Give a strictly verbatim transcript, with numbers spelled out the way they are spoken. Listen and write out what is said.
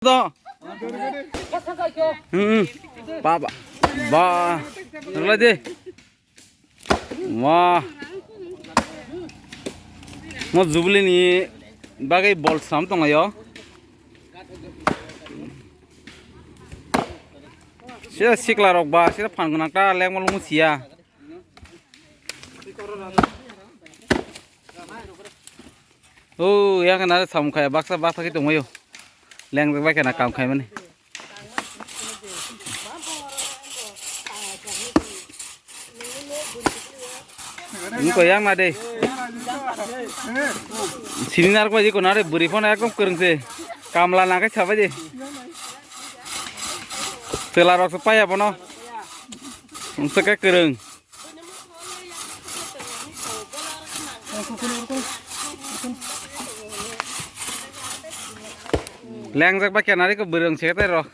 Do. Hmm. Ba, ba. Ba. Nang lai di. Wah. Mo Jubilee ni bagwi bol slam tonglaio. Sira sikla rok ba, sira phan gwnang ta lengma lungmo siya. O, ya kana samung khaya baksa baksa khe tongmaio. Leng bai kana kam khaimani. Niko yang na de. Sini nar ko ji ko na de buri phone ekdom kwrwng se. Kamla na kai sabai de. Chwla rok se paya bono. Wngsa khe kwrwng. Lengjak ba kenari ko bwrwng se tei rw.